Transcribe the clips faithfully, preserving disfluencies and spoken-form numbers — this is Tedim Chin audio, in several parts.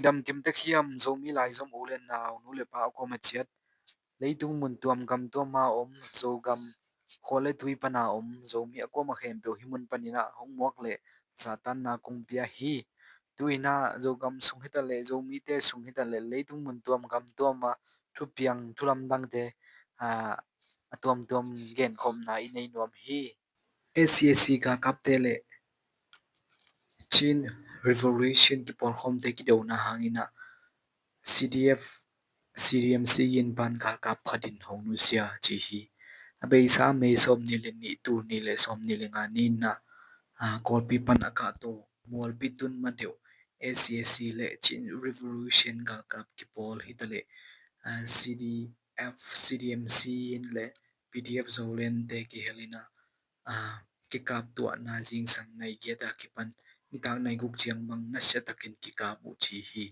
Dam kim tek hiam, Zomi laizom u le nau, nu le pa a kuama ciat, leitung mun tuam gam tuama om, Zogam khua le tui pana om Zomi a kuama khempeuh hih mun paninah hong muak le zahtanna kong pia hi. Tuinah Zogam sung hitaleh, Zomite sung hitaleh, leitung mun tuam gam tuama thupiang thulamdangte a tuamtuam genkhopna i nei nuam hi. S C S C galkapte le Chin Revolution kipawlkhawmte kidona hanginah C D F, C D M C in pan galkap khatin hong nusia ci hi. A beisa May sawm ni le nih, tul ni le sawm ni le nga ninah Kawlpi pan a kahto mualpi tun madeuh S C S C le Chin Revolution galkap kipawl hitaleh C D F, C D M C in le P D F Zolandte kihelinah kikap tuahna zingsang nai giat a kipan nitak nai guk ciang bang nasiatakin kikap uh ci hi.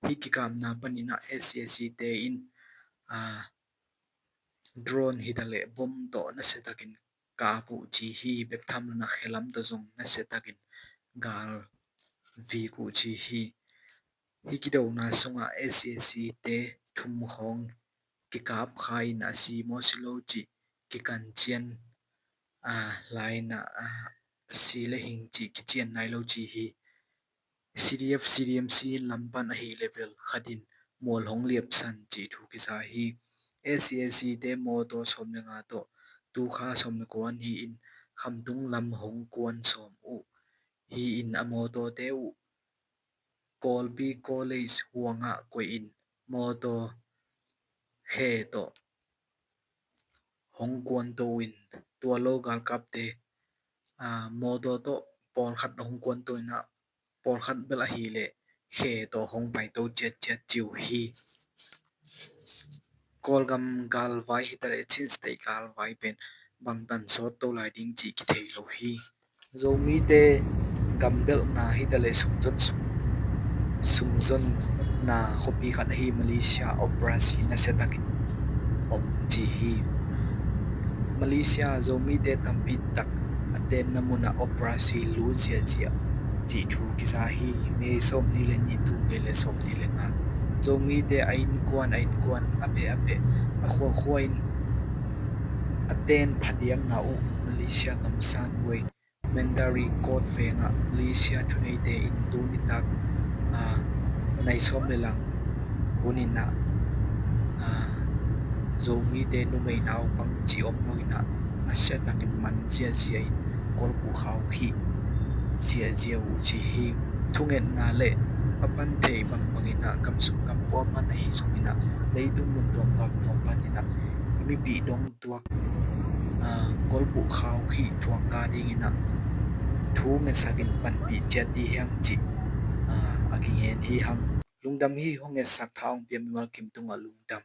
Hih kikapna paninah S C S C te in drone hitaleh bom tawh nasiatakin kap uh ci hi. Bek tham lona khelam tawh zong nasiatakin gal vik uh ci hi. Hih kidona sungah S C S C te thum khawng kikap kha in a si maw si lo cih kikan cian lainah si le hing cih kician nai lo ci hi. C D F, C D M C lampan ahi level khatin mual hong liapsan cih thu kisa hi. S C S C te mawtaw sawm le nga tawh tukha sawm le kua hi in khamtung lam hong kuan sawm uh hi in a mawtawte uh Kawlpi College huangah koih in mawtaw khe tawh hong kuanto in tua lo galkapte mawtaw tawh pawlkhat hong kuanto inah pawlkhat bel ahileh khe tawh hong paito ciatciat ci uh hi. Kawlgam galvai hitaleh Chin State galvai pen bangtan sawtto lai ding cih kithei lo hi. Zomite gambelhna hitaleh sumzon sum, sumzonna khuapi khat ahi Malaysia operasi nasiatakin om ci hi. Malaysia Zomite tampi tak a tenna munah operasi lut ziahziah cih thu kisa hi. May sawm ni le nih, tul ni le sawm ni le nga Zomite a innkuan a innkuan a pheh a pheh a khuakhua in a ten phadiakna uh Malaysia gam Sunway Mentari Court vengah Malaysia thuneite in tunitak nai sawm le lang huninah Zomite numei naupang cih om loinah nasiatakin man ziahziah in kolpuh khau khih ziahziah uh ci hi. Thungetna le a pantheih bangbanginah gamsung gampua pan ahi zonginah leitung mun tuam gam tuam paninah i mipih dong tuak kolpuh khau khih thuak ta dinginah thu ngetsakin panpih ciat di hiam cih a kingen hi hang. Lungdam hi. Hong ngetsak tha hong pia mimal kim tungah lungdam.